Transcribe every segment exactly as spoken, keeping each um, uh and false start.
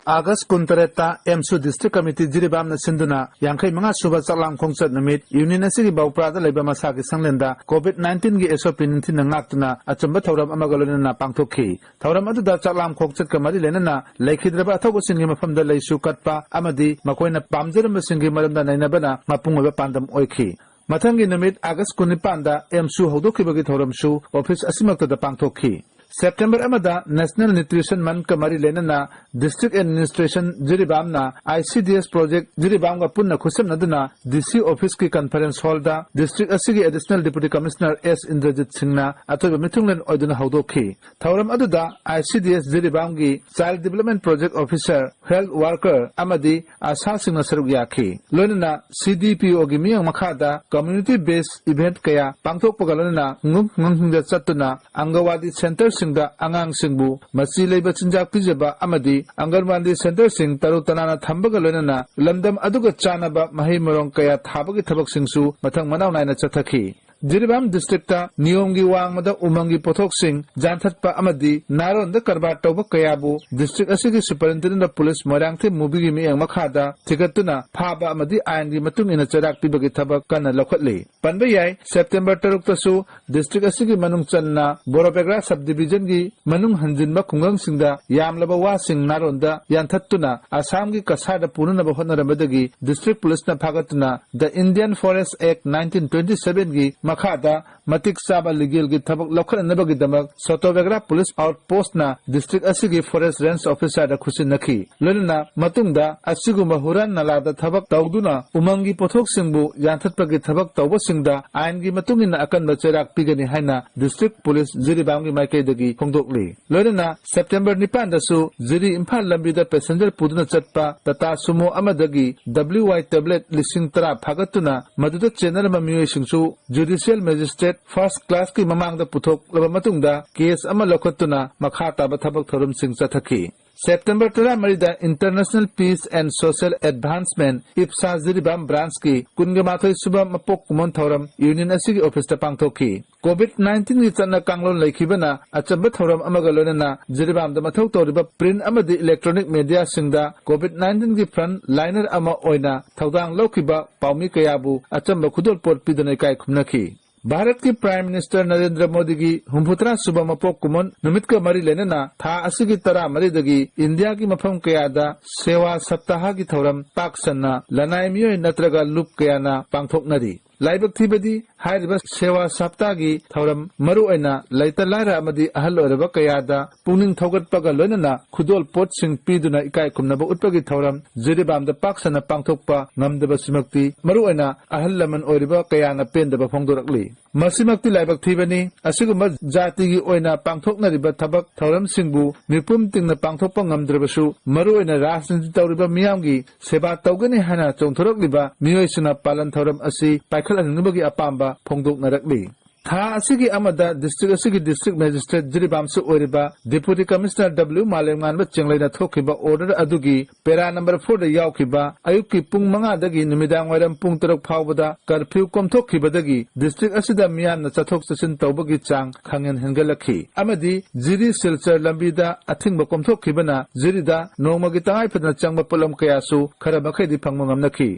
ꯑꯥꯒꯁ ꯀꯨꯟꯇꯔꯦꯠꯇ ꯑꯦꯝꯁꯨ District Committee ꯖꯤꯔꯤꯕꯥꯝꯅ ꯁꯤꯟꯗꯨꯅ ꯌꯥꯡꯈꯩ ꯃꯉꯥ ꯁꯨꯕ ꯆꯥꯛꯂꯥꯝ ꯈꯣꯡꯆꯠ ꯅꯨꯃꯤꯠ Union ꯑꯁꯤꯒꯤ ꯕꯧꯄ꯭ꯔꯥꯗ ꯂꯩꯕ ꯃꯁꯥꯒꯤ ꯁꯪꯂꯦꯟꯗ COVID nineteen ꯒꯤ S O P ꯅꯤꯡꯊꯤꯅ ꯉꯥꯛꯇꯨꯅ ꯑꯆꯨꯝꯕ ꯊꯧꯔꯝ ꯑꯃꯒ ꯂꯣꯏꯅꯅ ꯄꯥꯡꯊꯣꯛꯈꯤ꯫ ꯊꯧꯔꯝ ꯑꯗꯨꯗ ꯆꯥꯛꯂꯥꯝ ꯈꯣꯡꯆꯠꯀ ꯃꯔꯤ ꯂꯩꯅꯅ ꯂꯩꯈꯤꯗ꯭ꯔꯕ ꯑꯊꯧꯕꯁꯤꯡꯒꯤ ꯃꯐꯝꯗ ꯂꯩꯁꯨ ꯀꯠꯄ ꯑꯃꯗꯤ ꯃꯈꯣꯏꯅ ꯄꯥꯝꯖꯔꯝꯕꯁꯤꯡꯒꯤ ꯃꯔꯝꯗ ꯅꯩꯅꯕꯅ ꯃꯄꯨꯡ ꯑꯣꯏꯕ ꯄꯥꯟꯗꯝ ꯑꯣꯏꯈꯤ꯫ ꯃꯊꯪꯒꯤ ꯅꯨꯃꯤꯠ ꯑꯥꯒꯁ ꯀꯨꯟꯅꯤꯄꯥꯟꯗ ꯑꯦꯝꯁꯨ ꯍꯧꯗꯣꯛꯈꯤꯕꯒꯤ ꯊꯧꯔꯝꯁꯨ ꯑꯣꯐꯤꯁ ꯑꯁꯤꯃꯛꯇꯗ ꯄꯥꯡꯊꯣꯛꯈꯤ꯫ ꯁꯦꯞꯇꯦꯝꯕꯔ ꯑꯃꯗ National Nutrition Month ꯀ ꯃꯔꯤ ꯂꯩꯅꯅ District Administration ꯖꯤꯔꯤꯕꯥꯝꯅ I C D S Project ꯖꯤꯔꯤꯕꯥꯝꯒ ꯄꯨꯟꯅ ꯈꯨꯠꯁꯝꯅꯗꯨꯅ D C Office ꯀꯤ Conference Hall ꯗ district ꯑꯁꯤꯒꯤ Additional Deputy Commissioner S Indrajit ꯁꯤꯡꯅ ꯑꯆꯧꯕ ꯃꯤꯊꯨꯡꯂꯦꯟ ꯑꯣꯏꯗꯨꯅ ꯍꯧꯗꯣꯛꯈꯤ꯫ ꯊꯧꯔꯝ ꯑꯗꯨꯗ I C D S ꯖꯤꯔꯤꯕꯥꯝꯒꯤ Child Development Project Officer, Health Worker ꯑꯃꯗꯤ ꯑꯁꯥꯁꯤꯡꯅ ꯁꯔꯨꯛ ꯌꯥꯈꯤ꯫ ꯂꯣꯏꯅꯅ C D P O ꯒꯤ ꯃꯤꯠꯌꯦꯡ ꯃꯈꯥꯗ community based event ꯀꯌꯥ ꯄꯥꯡꯊꯣꯛꯄꯒ ꯂꯣꯏꯅꯅ ꯈꯨꯡꯒꯪ ꯈꯨꯡꯒꯪꯁꯤꯡꯗ ꯆꯠꯇꯨꯅ ꯑꯪꯒꯋꯥꯗꯤ centre ꯁꯤꯡꯗ ꯑꯉꯥꯡꯁꯤꯡꯕꯨ ꯃꯆꯤ ꯂꯩꯕ ꯆꯤꯟꯖꯥꯛ ꯄꯤꯖꯕ ꯑꯃꯗꯤ ꯑꯪꯒꯟꯋꯥꯗꯤ centre ꯁꯤꯡ ꯇꯔꯨ ꯇꯅꯥꯟꯅ ꯊꯝꯕꯒ ꯂꯣꯏꯅꯅ ꯂꯝꯗꯝ ꯑꯗꯨꯒ ꯆꯥꯟꯅꯕ ꯃꯍꯩ ꯃꯔꯣꯡ ꯀꯌꯥ ꯊꯥꯕꯒꯤ ꯊꯕꯛꯁꯤꯡꯁꯨ ꯃꯊꯪ ꯃꯅꯥꯎ ꯅꯥꯏꯅ ꯆꯠꯊꯈꯤ꯫ ꯖꯤꯔꯤꯕꯥꯝ district ꯇ ꯅꯤꯌꯣꯝꯒꯤ ꯋꯥꯡꯃꯗ ꯎꯃꯪꯒꯤ ꯄꯣꯠꯊꯣꯛꯁꯤꯡ ꯌꯥꯟꯊꯠꯄ ꯑꯃꯗꯤ ꯅꯥꯔꯣꯟꯗ ꯀꯔꯕꯥꯔ ꯇꯧꯕ ꯀꯌꯥꯕꯨ district ꯑꯁꯤꯒꯤ Superintendent of Police ꯃꯣꯏꯔꯥꯡꯊꯦꯝ ꯃꯨꯕꯤꯒꯤ ꯃꯤꯠꯌꯦꯡ ꯃꯈꯥꯗ ꯊꯤꯒꯠꯇꯨꯅ ꯐꯥꯕ ꯑꯃꯗꯤ ꯑꯥꯏꯟꯒꯤ ꯃꯇꯨꯡ ꯏꯟꯅ ꯆꯩꯔꯥꯛ ꯄꯤꯕꯒꯤ ꯊꯕꯛ ꯀꯟꯅ ꯂꯧꯈꯠꯂꯤ꯫ ꯄꯟꯕ ꯌꯥꯏ, ꯁꯦꯞꯇꯦꯝꯕꯔ ꯇꯔꯨꯛꯇꯁꯨ district ꯑꯁꯤꯒꯤ ꯃꯅꯨꯡ ꯆꯟꯅ ꯕꯣꯔꯣꯕꯦꯒ꯭ꯔꯥ subdivision ꯒꯤ ꯃꯅꯨꯡ ꯍꯟꯖꯤꯟꯕ ꯈꯨꯡꯒꯪꯁꯤꯡꯗ ꯌꯥꯝꯂꯕ ꯋꯥꯁꯤꯡ ꯅꯥꯔꯣꯟꯗ ꯌꯥꯟꯊꯠꯇꯨꯅ ꯑꯁꯥꯝꯒꯤ ꯀꯁꯥꯔꯗ ꯄꯨꯅꯅꯕ ꯍꯣꯠꯅꯔꯝꯕꯗꯒꯤ district police ꯅ ꯐꯥꯒꯠꯇꯨꯅ The Indian Forest Act nineteen twenty seven ꯒꯤ ꯃꯈꯥꯗ ꯃꯇꯤꯛ ꯆꯥꯕ legal ꯒꯤ ꯊꯕꯛ ꯂꯧꯈꯠꯅꯅꯕꯒꯤꯗꯃꯛ ꯁꯣꯇꯣꯕꯦꯒ꯭ꯔꯥ police outpost ꯅ district ꯑꯁꯤꯒꯤ forest range officer ꯗ ꯈꯨꯠꯁꯤꯟꯅꯈꯤ꯫ ꯂꯣꯏꯅꯅ ꯃꯇꯨꯡꯗ ꯑꯁꯤꯒꯨꯝꯕ ꯍꯨꯔꯥꯟ ꯅꯂꯥꯗ ꯊꯕꯛ ꯇꯧꯗꯨꯅ ꯎꯃꯪꯒꯤ ꯄꯣꯠꯊꯣꯛꯁꯤꯡꯕꯨ ꯌꯥꯟꯊꯠꯄꯒꯤ ꯊꯕꯛ ꯇꯧꯕꯁꯤꯡꯗ ꯑꯥꯏꯟꯒꯤ ꯃꯇꯨꯡ ꯏꯟꯅ ꯑꯀꯟꯕ ꯆꯩꯔꯥꯛ ꯄꯤꯒꯅꯤ ꯍꯥꯏꯅ district police ꯖꯤꯔꯤꯕꯥꯝꯒꯤ ꯃꯥꯏꯀꯩꯗꯒꯤ ꯐꯣꯡꯗꯣꯛꯂꯤ꯫ ꯂꯣꯏꯅꯅ ꯁꯦꯞꯇꯦꯝꯕꯔ ꯅꯤꯄꯥꯟꯗꯁꯨ ꯖꯤꯔꯤ ꯏꯝꯐꯥꯜ ꯂꯝꯕꯤꯗ passenger ꯄꯨꯗꯨꯅ ꯆꯠꯄ Tata Sumo ꯑꯃꯗꯒꯤ W Y tablet ꯂꯤꯁꯤꯡ ꯇꯔꯥ ꯐꯥꯒꯠꯇꯨꯅ ꯃꯗꯨꯗ ꯆꯦꯟꯅꯔꯝꯕ ꯃꯤꯑꯣꯏꯁꯤꯡꯁꯨ judicial magistrate first class ꯀꯤ ꯃꯃꯥꯡꯗ ꯄꯨꯊꯣꯛꯂꯕ ꯃꯇꯨꯡꯗ case ꯑꯃ ꯂꯧꯈꯠꯇꯨꯅ ꯃꯈꯥ ꯇꯥꯕ ꯊꯕꯛ ꯊꯧꯔꯝꯁꯤꯡ ꯆꯠꯊꯈꯤ꯫ ꯁꯦꯞꯇꯦꯝꯕꯔ ꯇꯔꯥꯃꯔꯤꯗ International Peace and Social Advancement, IPSA, Jiribam ꯕ꯭ꯔꯥꯟꯁꯀꯤ ꯀꯨꯟꯒ ꯃꯥꯊꯣꯏ ꯁꯨꯕ ꯃꯄꯣꯛ ꯀꯨꯝꯑꯣꯟ ꯊꯧꯔꯝ ꯌꯨꯅꯤꯌꯟ ꯑꯁꯤꯒꯤ ꯑꯣꯐꯤꯁꯇ ꯄꯥꯡꯊꯣꯛꯈꯤ꯫ ꯀꯣꯚꯤꯗ ꯅꯥꯏꯟꯇꯤꯟꯒꯤ ꯆꯠꯅ ꯀꯥꯡꯂꯣꯟ ꯂꯩꯈꯤꯕꯅ ꯑꯆꯝꯕ ꯊꯧꯔꯝ ꯑꯃꯒ ꯂꯣꯏꯅꯅ ꯖꯤꯔꯤꯕꯥꯝꯗ ꯃꯊꯧ ꯇꯧꯔꯤꯕ ꯄ꯭ꯔꯤꯟ ꯑꯃꯗꯤ ꯏꯂꯦꯛꯇ꯭ꯔꯣꯅꯤꯛ ꯃꯦꯗꯤꯌꯥꯁꯤꯡꯗ ꯀꯣꯚꯤꯗ ꯅꯥꯏꯟꯇꯤꯟꯒꯤ ꯐ꯭ꯔꯟꯠ ꯂꯥꯏꯅꯔ ꯑꯃ ꯑꯣꯏꯅ ꯊꯧꯗꯥꯡ ꯂꯧꯈꯤꯕ ꯄꯥꯎꯃꯤ ꯀꯌꯥꯕꯨ ꯑꯆꯝꯕ ꯈꯨꯗꯣꯜꯄꯣꯠ ꯄꯤꯗꯨꯅ ꯏꯀꯥꯏ ꯈꯨꯝꯅꯈꯤ꯫ ꯚꯥꯔꯠꯀꯤ ꯄ꯭ꯔꯥꯏꯝ ꯃꯤꯅꯤꯁꯇꯔ ꯅꯔꯦꯟꯗ꯭ꯔ ꯃꯣꯗꯤꯒꯤ ꯍꯨꯝꯐꯨꯇꯔꯥ ꯁꯨꯕ ꯃꯄꯣꯛ ꯀꯨꯝꯑꯣꯟ ꯅꯨꯃꯤꯠꯀ ꯃꯔꯤ ꯂꯩꯅꯅ ꯊꯥ ꯑꯁꯤꯒꯤ ꯇꯔꯥꯃꯔꯤꯗꯒꯤ ꯏꯟꯗꯤꯌꯥꯒꯤ ꯃꯐꯝ ꯀꯌꯥꯗ ꯁꯦꯋꯥ ꯁꯞꯇꯥꯍꯒꯤ ꯊꯧꯔꯝ ꯄꯥꯛ ꯁꯟꯅ ꯂꯅꯥꯏ ꯃꯤꯑꯣꯏ ꯅꯠꯇ꯭ꯔꯒ ꯂꯨꯞ ꯀꯌꯥꯅ ꯄꯥꯡꯊꯣꯛꯅꯔꯤ꯫ ꯂꯥꯏꯕꯛ ꯊꯤꯕꯗꯤ ꯍꯥꯏꯔꯤꯕ ꯁꯦꯋꯥ ꯁꯞꯇꯥꯒꯤ ꯊꯧꯔꯝ ꯃꯔꯨꯑꯣꯏꯅ ꯂꯩꯇ ꯂꯥꯏꯔ ꯑꯃꯗꯤ ꯑꯍꯜ ꯑꯣꯏꯔꯕ ꯀꯌꯥꯗ ꯄꯨꯛꯅꯤꯡ ꯊꯧꯒꯠꯄꯒ ꯂꯣꯏꯅꯅ ꯈꯨꯗꯣꯜ ꯄꯣꯠꯁꯤꯡ ꯄꯤꯗꯨꯅ ꯏꯀꯥꯏ ꯈꯨꯝꯅꯕ ꯎꯠꯄꯒꯤ ꯊꯧꯔꯝ ꯖꯤꯔꯤꯕꯥꯝꯗ ꯄꯥꯛ ꯁꯟꯅ ꯄꯥꯡꯊꯣꯛꯄ ꯉꯝꯗꯕꯁꯤꯃꯛꯇꯤ ꯃꯔꯨꯑꯣꯏꯅ ꯑꯍꯜ ꯂꯃꯟ ꯑꯣꯏꯔꯤꯕ ꯀꯌꯥꯅ ꯄꯦꯟꯗꯕ ꯐꯣꯡꯗꯣꯔꯛꯂꯤ꯫ ꯃꯁꯤꯃꯛꯇꯤ ꯂꯥꯏꯕꯛ ꯊꯤꯕꯅꯤ꯫ ꯑꯁꯤꯒꯨꯝꯕ ꯖꯥꯇꯤꯒꯤ ꯑꯣꯏꯅ ꯄꯥꯡꯊꯣꯛꯅꯔꯤꯕ ꯊꯕꯛ ꯊꯧꯔꯝꯁꯤꯡꯕꯨ ꯃꯤꯄꯨꯝ ꯇꯤꯡꯅ ꯄꯥꯡꯊꯣꯛꯄ ꯉꯝꯗ꯭ꯔꯕꯁꯨ, ꯃꯔꯨꯑꯣꯏꯅ ꯔꯥꯖꯅꯤꯇꯤ ꯇꯧꯔꯤꯕ ꯃꯤꯌꯥꯝꯒꯤ ꯁꯦꯕꯥ ꯇꯧꯒꯅꯤ ꯍꯥꯏꯅ ꯆꯣꯡꯊꯣꯔꯛꯂꯤꯕ ꯃꯤꯑꯣꯏꯁꯤꯡꯅ ꯄꯥꯂꯟ ꯊꯧꯔꯝ ꯑꯁꯤ ꯄꯥꯏꯈꯠꯍꯟꯅꯤꯡꯕꯒꯤ ꯑꯄꯥꯝꯕ ꯐꯣꯡꯗꯣꯛꯅꯔꯛꯂꯤ꯫ ꯊꯥ ꯑꯁꯤꯒꯤ ꯑꯃꯗ ꯗꯤꯁꯇ꯭ꯔꯤꯛ ꯑꯁꯤꯒꯤ ꯗꯤꯁꯇ꯭ꯔꯤꯛ ꯃꯦꯖꯤꯁꯇ꯭ꯔꯦꯠ ꯖꯤꯔꯤꯕꯥꯝꯁꯨ ꯑꯣꯏꯔꯤꯕ ꯗꯤꯄꯨꯇꯤ ꯀꯃꯤꯁꯅꯔ ꯗꯕ꯭ꯂꯤꯎ ꯃꯥꯂꯦꯝꯉꯥꯟꯕ ꯆꯦꯡꯂꯩꯅ ꯊꯣꯛꯈꯤꯕ ꯑꯣꯔꯗꯔ ꯑꯗꯨꯒꯤ ꯄꯦꯔꯥ ꯅꯝꯕꯔ ꯐꯣꯔꯗ ꯌꯥꯎꯈꯤꯕ ꯑꯌꯨꯛꯀꯤ ꯄꯨꯡ ꯃꯉꯥꯗꯒꯤ ꯅꯨꯃꯤꯗꯥꯡ ꯋꯥꯏꯔꯝ ꯄꯨꯡ ꯇꯔꯨꯛ ꯐꯥꯎꯕꯗ ꯀꯔꯐ꯭ꯌꯨ ꯀꯣꯝꯊꯣꯛꯈꯤꯕꯗꯒꯤ ꯗꯤꯁꯇ꯭ꯔꯤꯛ ꯑꯁꯤꯗ ꯃꯤꯌꯥꯝꯅ ꯆꯠꯊꯣꯛ ꯆꯠꯁꯤꯟ ꯇꯧꯕꯒꯤ ꯆꯥꯡ ꯈꯪꯍꯦꯟ ꯍꯦꯟꯒꯠꯂꯛꯈꯤ ꯑꯃꯗꯤ ꯖꯤꯔꯤ ꯁꯤꯜꯆꯔ ꯂꯝꯕꯤꯗ ꯑꯊꯤꯡꯕ ꯀꯣꯝꯊꯣꯛꯈꯤꯕꯅ ꯖꯤꯔꯤꯗ ꯅꯣꯡꯃꯒꯤ ꯇꯉꯥꯏ ꯐꯗꯅ ꯆꯪꯕ ꯄꯣꯠꯂꯝ ꯀꯌꯥꯁꯨ ꯈꯔ ꯃꯈꯩꯗꯤ ꯐꯪꯕ ꯉꯝꯅꯈꯤ꯫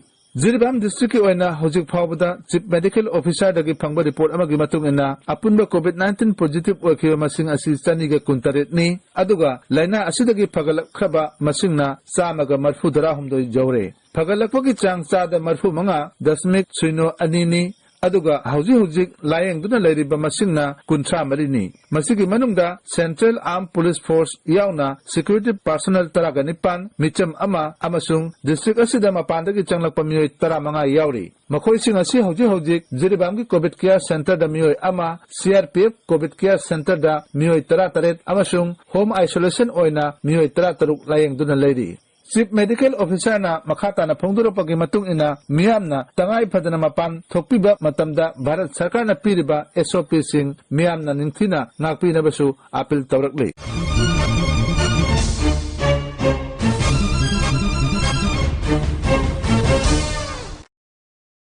ꯖꯤꯔꯤꯕꯥꯝ ꯗꯤꯁꯇ꯭ꯔꯤꯛꯀꯤ ꯑꯣꯏꯅ ꯍꯧꯖꯤꯛ ꯐꯥꯎꯕꯗ ꯆꯤꯐ ꯃꯦꯗꯤꯀꯦꯜ ꯑꯣꯐꯤꯁꯥꯔꯗꯒꯤ ꯐꯪꯕ ꯔꯤꯄꯣꯔꯠ ꯑꯃꯒꯤ ꯃꯇꯨꯡ ꯏꯟꯅ ꯑꯄꯨꯟꯕ ꯀꯣꯚꯤꯗ ꯅꯥꯏꯟꯇꯤꯟ ꯄꯣꯖꯤꯇꯤꯚ ꯑꯣꯏꯈꯤꯕ ꯃꯁꯤꯡ ꯑꯁꯤ ꯆꯅꯤꯒ ꯀꯨꯟꯇꯔꯦꯠꯅꯤ꯫ ꯑꯗꯨꯒ ꯂꯥꯏꯅꯥ ꯑꯁꯤꯗꯒꯤ ꯐꯒꯠꯂꯛꯈ꯭ꯔꯕ ꯃꯁꯤꯡꯅ ꯆꯥꯝꯃꯒ ꯃꯔꯤꯐꯨ ꯇꯔꯥꯍꯨꯝꯗꯣꯏ ꯌꯧꯔꯦ꯫ ꯐꯒꯠꯂꯛꯄꯒꯤ ꯆꯥꯡ ꯆꯥꯗ ꯃꯔꯤꯐꯨ ꯃꯉꯥ ꯗꯁꯃꯤꯛ ꯁꯤꯅꯣ ꯑꯅꯤꯅꯤ꯫ ꯑꯗꯨꯒ ꯍꯧꯖꯤꯛ ꯍꯧꯖꯤꯛ ꯂꯥꯌꯦꯡꯗꯨꯅ ꯂꯩꯔꯤꯕ ꯃꯁꯤꯡꯅ ꯀꯨꯟꯊ꯭ꯔꯥ ꯃꯔꯤꯅꯤ꯫ ꯃꯁꯤꯒꯤ ꯃꯅꯨꯡꯗ Central Armed Police Force ꯌꯥꯎꯅ security personnel ꯇꯔꯥꯒ ꯅꯤꯄꯥꯟ, ꯃꯤꯆꯝ ꯑꯃ ꯑꯃꯁꯨꯡ ꯗꯤꯁꯇ꯭ꯔꯤꯛ ꯑꯁꯤꯗ ꯃꯄꯥꯟꯗꯒꯤ ꯆꯪꯂꯛꯄ ꯃꯤꯑꯣꯏ ꯇꯔꯥꯃꯉꯥ ꯌꯥꯎꯔꯤ꯫ ꯃꯈꯣꯏꯁꯤꯡ ꯑꯁꯤ ꯍꯧꯖꯤꯛ ꯍꯧꯖꯤꯛ ꯖꯤꯔꯤꯕꯥꯝꯒꯤ ꯀꯣꯚꯤꯗ ꯀꯤꯌꯔ ꯁꯦꯟꯇꯔꯗ ꯃꯤꯑꯣꯏ ꯑꯃ, C R P F COVID care ꯁꯦꯟꯇꯔꯗ ꯃꯤꯑꯣꯏ ꯇꯔꯥꯇꯔꯦꯠ ꯑꯃꯁꯨꯡ ꯍꯣꯝ ꯑꯥꯏꯁꯣꯂꯦꯁꯟ ꯑꯣꯏꯅ ꯃꯤꯑꯣꯏ ꯇꯔꯥꯇꯔꯨꯛ ꯂꯥꯌꯦꯡꯗꯨꯅ ꯂꯩꯔꯤ꯫ ꯆꯤꯐ ꯃꯦꯗꯤꯀꯦꯜ ꯑꯣꯐꯤꯁꯥꯔꯅ ꯃꯈꯥ ꯇꯥꯅ ꯐꯣꯡꯗꯣꯔꯛꯄꯒꯤ ꯃꯇꯨꯡ ꯏꯟꯅ ꯃꯤꯌꯥꯝꯅ ꯇꯉꯥꯏ ꯐꯗꯅ ꯃꯄꯥꯟ ꯊꯣꯛꯄꯤꯕ ꯃꯇꯝꯗ ꯚꯥꯔꯠ ꯁꯔꯀꯥꯔꯅ ꯄꯤꯔꯤꯕ ꯑꯦꯁ ꯑꯣ ꯄꯤꯁꯤꯡ ꯃꯤꯌꯥꯝꯅ ꯅꯤꯡꯊꯤꯅ ꯉꯥꯛꯄꯤꯅꯕꯁꯨ ꯑꯥꯄꯤꯜ ꯇꯧꯔꯛꯂꯤ꯫